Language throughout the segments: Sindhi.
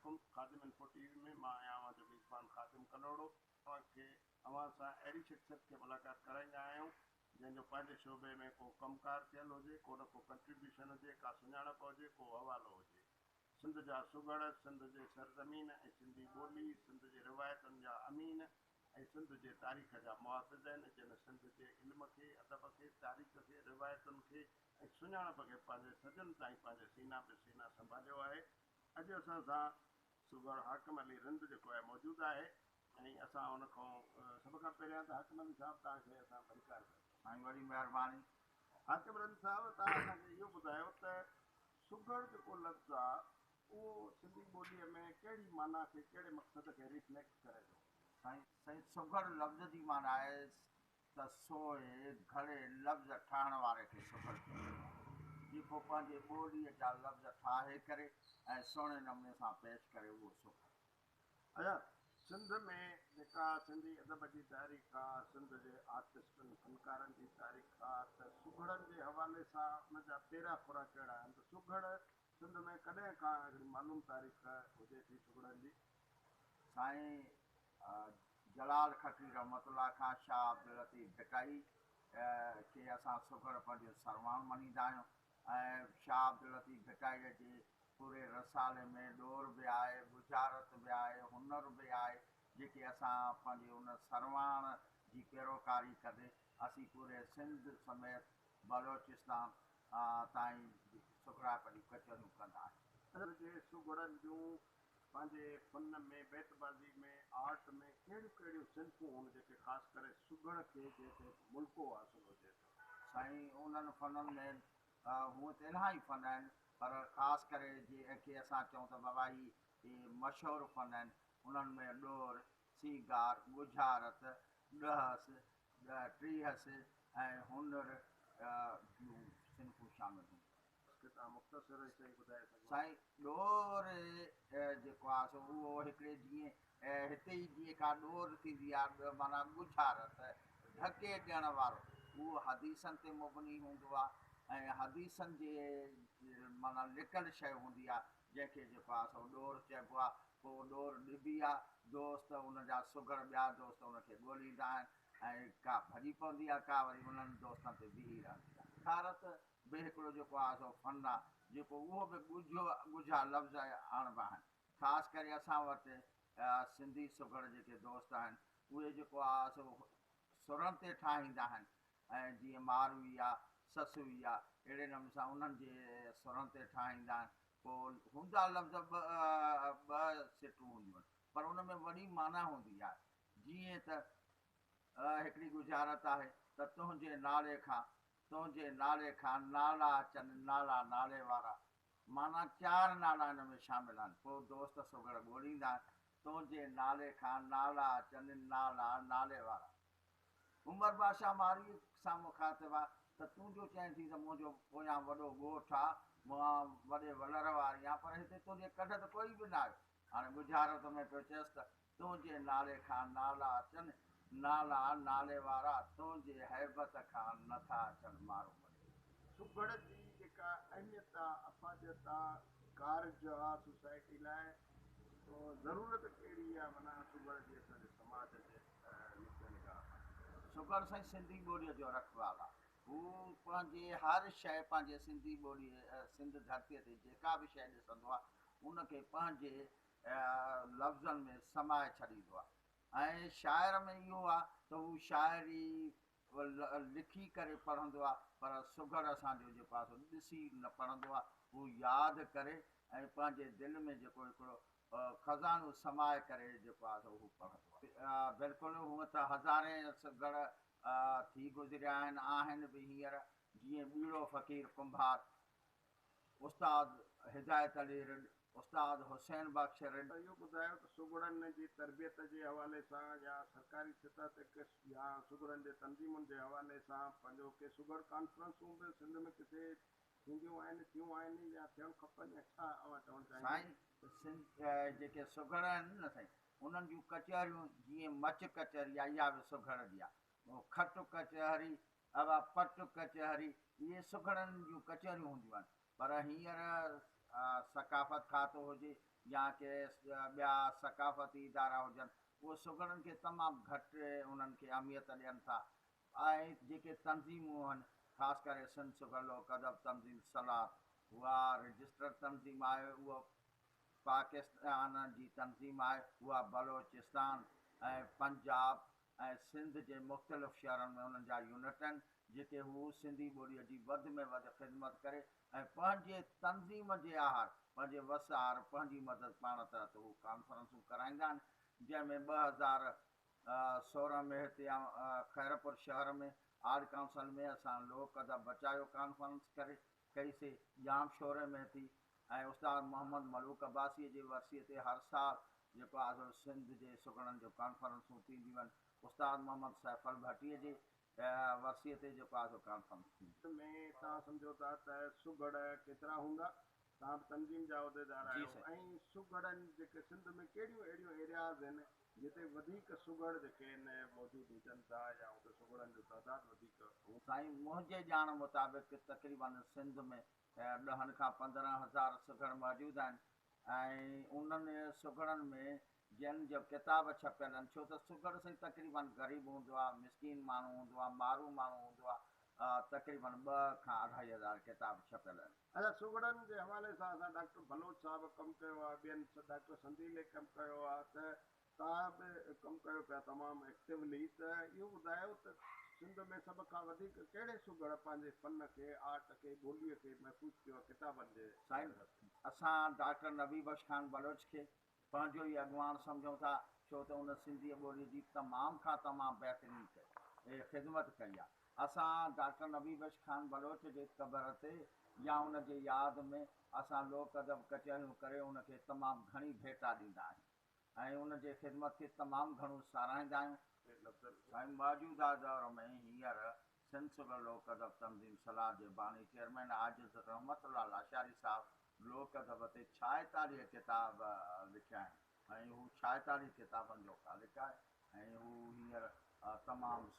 عليڪم خادم انفو ٽي وي ۾ مان آهيان اوهان جو ميزبان خادم ڪلهوڙو. اوهان کي اوهان سان اهڙي شخصيت کي ملاقات ڪرائيندا آهيون جنهن جو پنهنجي شعبي ۾ ڪو ڪم ڪار ٿيل هجي، ڪو نه ڪو ڪنٽريبيوشن هجي، ڪا سڃاڻپ هجي، ڪو حوالو هجي. سنڌ جا سگهڙ، سنڌ جي سرزمين ۽ سنڌي ٻولي، سنڌ جي روايتن جا امين ۽ سنڌ جي تاريخ جا محافظ آهن، جن سنڌ جي علم کي، ادب کي، تاريخ کي، روايتن کي ۽ سڃاڻپ کي پنهنجي صدين تائين پنهنجي سينا به سينا سنڀاليو آهي. اڄ اسان سان سگهڙ حاڪم علي رند جيڪو آهي موجود آهي ۽ اسان ان کان سڀ کان پهريان ته حاڪم علي صاحب توهان کي اسان ڀليڪار پيا چئون. سائين وڏي مهرباني. حاڪم رند صاحب توهان اسان کي اهو ٻڌايو ته سگهڙ جيڪو لفظ آهي اهو سنڌي ٻوليء ۾ ڪهڙي معنيٰ کي ڪهڙي مقصد کي ريفليڪٽ ڪري ٿو؟ سائين سائين سگهڙ لفظ جي معنيٰ آهي ته سوئي گهڙي لفظ ٺاهڻ واري کي سگهڙ چئبو آهي. جيڪو پنهنجي ٻوليء جا لفظ ٺاهي ڪري ۽ سهڻي نموني سان پيش ڪري اهو سگهڙ. اچا سنڌ ۾ جيڪا سنڌي ادب جي تاريخ آ، سنڌ جي آرٽسٽن فنڪارن جي تاريخ آ ته سگهڙن جي حوالي سان ان جا پيرا کورا ڪهڙا آهن ته سگهڙ سنڌ ۾ ڪڏهن کان هڪڙي معلوم تاريخ هجي ٿي سگهڙن جي؟ سائين جلال کٽري رحمت الله کان شاهه عبداللطيف ڀٽائي کي اسان سگهڙ پنهنجو سرواڻ مڃيندا آهيون ۽ شاهه عبداللطيف ڀٽائيء جي پوري رسالي ۾ ڏور به آهي، ڳجهارت به آهي، هنر به آهي، جيڪي اسان پنهنجي ان سرواڻ جي پيروڪاري ڪندي اسين پوري سنڌ سميت بلوچستان تائين سگهڙائپ جون ڪچهريون ڪندا آهيون. سنڌ جي سگهڙن جون پنهنجي فن ۾ بيت بازي ۾ آرٽ ۾ ڪهڙيون ڪهڙيون صنفون هن جيڪي خاص ڪري سگهڙ کي جنهن تي ملڪو حاصل هجي ٿو. سائين انهن فنن ۾ هونء ته الاهي ئي فن آهن پر خاص ڪري جنهن کي اسان چئون ته بابا هي مشهور فن آهن انهن ۾ ڏور، سينگار، ڳجهارت، ڏهس، ٽيهس ۽ هنر جون صنفون شامل هونديون آهن. کي توهان مختصر ۽ صحيح ٻڌائي سگهو. سائين ڏور جيڪو آهي سو اهو هڪڙي جيئن هتي ئي جيئن ڪا ڏور ٿيندي آهي معنيٰ ڳجهارت ڌڪي ڏيڻ وارو اهو حديثن تي مبني هوندو آهي ۽ حديثن جي معنيٰ لڪل شيء هوندي آهي جنهن کي جيڪو آهي سو ڏور چئبو آهي پوء ڏور ڏبي آهي دوست ان جا سگهڙ ٻيا دوست ان کي ڳوليندا آهن ۽ ڪا ڀڄي پوندي آهي ڪا وري انهن دوستن تي بيهي رهندي آهي. ڳجهارت به هڪڙو جيڪو آهي سو فن آهي جيڪو اهو به ڳجهو ڳجها لفظ آڻبا آهن. خاص ڪري اسان وٽ سنڌي سگهڙ جيڪي دوست آهن اهي جيڪو آهي سو سرن تي ٺاهيندا آهن ۽ جيئن ماروي آ، سسوي آ اهڙي نموني سان انهن جي سرن تي ٺاهيندا آهن. پوء هوندا لفظ ٻه ٻه سٽون هونديون آهن پر ان ۾ وڏي معنيٰ هوندي آهي. جيئن ته هڪڙي ڳجهارت آهي ته تنهنجي نالي کان تنهنجي نالي کان نالا اچن نالا نالي وارا معنيٰ چار نالا ان ۾ شامل آهن. پوء دوست سگهڙ ڳوليندا آهن تنهنجي نالي کان نالا اچن نالا نالي وارا. عمر بادشاهه مارويء سان مخاطب آ ته تون جو چئين ٿي ته منهنجو پويان وڏو ڳوٺ آ، مان وڏي ولر واري آهيان پر هتي تنهنجي ڪڍ ته ڪوئي به نه آيو. هاڻي ڳجهارت ۾ پيو چئيس ته تنهنجي نالي کان نالا اچن، نالا نالي وارا، تنهنجي هيبت کان نه ٿا اچن مارو مڙي. سگهڙ جي جيڪا اهميت آ، افاديت آ، ڪارج آ سوسائٽي لاء تو ضرورت ڪهڙي آ معنيٰ سگهڙ جي اسان جي سماج جي نقطه نگاهه کان. سگهڙ سائين سنڌي ٻوليء جو رکوال آ. هو پنهنجي هر شيء پنهنجي سنڌي ٻوليء سنڌ ڌرتيء تي جيڪا به شيء ڏسندو آ ان کي پنهنجي لفظن ۾ سمائي ڇڏيندو آهي ۽ شاعر ۾ اهو آهي ته هو شاعري لکي ڪري پڙهندو آهي پر سگهڙ اسان جو جيڪو آهي سو ڏسي نه پڙهندو آهي هو ياد ڪري ۽ پنهنجي دل ۾ جيڪو هڪڙو خزانو سمائي ڪري جيڪو آهي سو هو پڙهندو آهي. بلڪل هونء ته هزارين سگهڙ ٿي گذريا آهن، آهن به هينئر، جيئن ٻيڙو فقير ڪنڀار، استاد هدايت علي رڏ، استاد حسين بخش رڏ. اهو ٻڌايو ته سگهڙن جي تربيت جي حوالي سان يا سرڪاري سطح تي ڪي يا سگهڙن جي تنظيمن جي حوالي سان پنهنجو ڪي سگهڙ ڪانفرنسون به سنڌ ۾ ڪٿي ٿينديون آهن، ٿيون آهن يا ٿيڻ کپن يا ڇا اوهان چوڻ چاهيندا؟ سائين سنڌ جيڪي سگهڙ آهن نه سائين انهن جون ڪچهريون جيئن مچ ڪچهري آهي اها به سگهڙ جي آهي کٽ ڪچهري اها پٽ ڪچهري، اهي سگهڙن جون ڪچهريون هونديون آهن، پر هينئر ثقافت کاتو هجي يا ڪي ٻيا ثقافتي ادارا هجن، اهي سگهڙن کي تمام گهٽ انهن کي اهميت ڏين ٿا ۽ جيڪي تنظيمون آهن، خاص ڪري سنڌ سگهڙ لوڪ ادب تنظيم سلات، اها رجسٽرڊ تنظيم آهي، اها پاڪستان جي تنظيم آهي، اها بلوچستان ۽ پنجاب ۽ سنڌ جي مختلف شهرن ۾ انهن جا يونٽ آهن، جتي هو سنڌي ٻوليء جي وڌ ۾ وڌ خدمت ڪري ۽ پنهنجي تنظيم جي آهر، پنهنجي وس آهر، پنهنجي مدد پاڻ تحت هو ڪانفرنسون ڪرائيندا آهن، جنهن ۾ 2016 ۾ هتي خيرپور شهر ۾ آرٽ ڪائونسل ۾ اسان لوڪ ادب بچايو ڪانفرنس ڪري ڪئي سي، ڄامشوري ۾ ٿي ۽ استاد محمد ملوڪ عباسيء جي ورسيء تي هر سال جيڪو آهي سو سنڌ جي سگهڙن جو ڪانفرنسون ٿينديون آهن. استاد محمد سيفل ڀٽيء جي ورسيء تي جيڪو آهي سو ڪانفرنس ٿيندي. ۾ توهان سمجهو ٿا ته سگهڙ ڪيترا هوندا؟ توهان به تنظيم جا عهديدار جي آهيو سائين. ۽ سگهڙن جيڪي سنڌ ۾ ڪهڙيون اهڙيون ايرياز آهن جتي وڌيڪ سگهڙ جيڪي آهن موجود هجن ٿا يا اتي سگهڙن جو تعداد وڌيڪ هوندو؟ سائين منهنجي ڄاڻ مطابق تقريبن سنڌ ۾ ڏهن کان 15 هزار سگهڙ موجود آهن ۽ انهن سگهڙن ۾ جن جو ڪتاب ڇپيل آهن، ڇو ته سگهڙ سائين تقريبن غريب هوندو آهي، مسڪين ماڻهو هوندو آهي، مارو ماڻهو هوندو آهي، تقريبن ٻه کان اڍائي هزار ڪتاب ڇپيل آهن. اچا سگهڙن جي حوالي سان اسان ڊاڪٽر بلوچ صاحب ڪم ڪيو آهي، ٻين ڊاڪٽر سنديلي ڪم ڪيو آهي ته توهان به ڪم ڪيو پيا تمام ايڪٽولي ته اهو ٻڌايو ته سنڌ ۾ سڀ کان وڌيڪ ڪهڙي سگهڙ پنهنجي فن کي، آرٽ کي، ٻوليء کي محفوظ ڪيو آهي ڪتابن جي سائين ذريعي؟ اسان ڊاڪٽر نبي بخش خان بلوچ کي پنهنجو ئي اڳواڻ سمجهون ٿا ڇو ته ان سنڌيء ٻوليء جي تمام کان تمام بهترين خدمت ڪئي آهي. اسان ڊاڪٽر نبي بخش خان بلوچ جي قبر تي يا ان جي ياد ۾ اسان لوڪ ادب ڪچهريون ڪري ان کي تمام گهڻي ڀيٽا ڏيندا آهيون. ۽ ان جي خدمت کي تمام گهڻو ساراهيندا آهيون. سائين موجوده دور ۾ هينئر سنڌ سگهڙ لوڪ ادب تنظيم صلاح جي باني چيئرمين عاجز رحمت الله لاشاري صاحب لوڪ ادب تي 46 ڪتاب لکيا آهن ۽ هو 46 ڪتابن جو خالق آهي ۽ هو هينئر تمام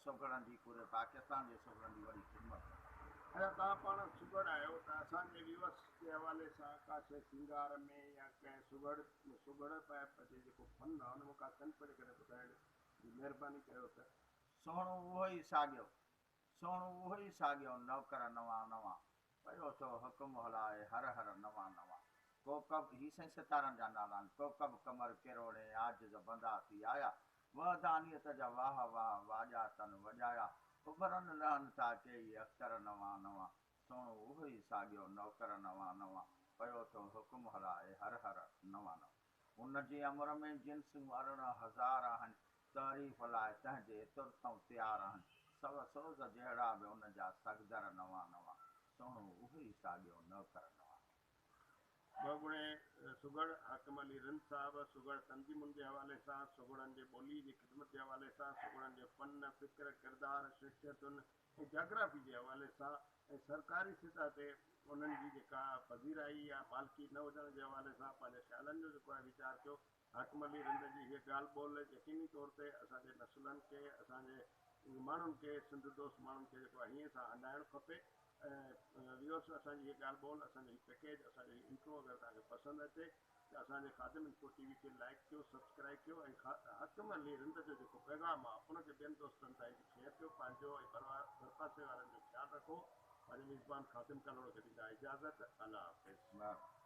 سگهڙن جي پوري پاڪستان جي سگهڙن جي وڏي خدمت ڪندو. اچا توهان پاڻ سگهڙ آهيو ته اسان جي ويورس جي حوالي سان ڪا شيء سينگار ۾ يا ڪنهن سگهڙ سگهڙ پائپ جي جيڪو فن آهي ان ۾ ڪا صنف جيڪڏهن ٻڌائڻ جي مهرباني ڪيو ته. سهڻو اهو ئي ساڳيو، سهڻو اهو ئي ساڳيو، نوڪر نوان نوان، پيو ٿو حڪم هلائي هر هر نوان نوان. ڪوڪب، هي سائين ستارن جا نالا آهن، ڪوڪب قمر ڪروڙين عاجز بندا ٿي آيا، وحدانيت جا واهه واهه واڄا تن وڄايا، اڀرن لهن ٿا ڪيئي اختر نوان نوان، سهڻو اهو ئي ساڳيو، نوڪر نوان نوان، پيو ٿو حڪم هلائي هر هر نوان نوان. ان جي امر ۾ جنسون 18,000 آهن، تعريف لاء تنهن جي ترتئون تيار آهن، سو سوز جهڙا به ان جا سگدر نوان نوان، سهڻو اهو ئي ساڳيو، نوڪر نوان نوان. ٻهڳڻي سگهڙ حاڪم علي رند صاحب سگهڙ تنظيمن جي حوالي سان، سگهڙن جي ٻولي جي خدمت جي حوالي سان، سگهڙن جي فن، فڪر، ڪردار، شخصيتن ۽ جاگرافي جي حوالي سان ۽ سرڪاري سطح تي انهن جي جيڪا پذيرائي يا مالڪي نه هجڻ جي حوالي سان پنهنجي خيالن جو جيڪو آهي ويچار ڪيو. حاڪم علي رند جي هيء ڳالهه ٻولهه يقيني طور تي اسان جي نسلن کي، اسان جي ماڻهن کي، سنڌ دوست ماڻهن کي جيڪو آهي هيئن سان هنڊائڻ کپي ۽ ويورس اسان جي هيء ڳالهه ٻولهه، اسان جو هي پيڪيج، اسان جو هي انٽرو اگر توهان کي پسند اچي ته اسان جي خادم انفو ٽي وي کي لائيڪ ڪيو، سبسڪرائيب ڪيو ۽ حاڪم علي رند جو جيڪو پيغام آ ان کي ٻين دوستن تائين به شيئر ڪيو. پنهنجو ۽ ڀرپاسي وارن جو خيال رکو. پنهنجي ميزبان خادم ڪلهوڙو کي ڏيندا اجازت. الله حافظ.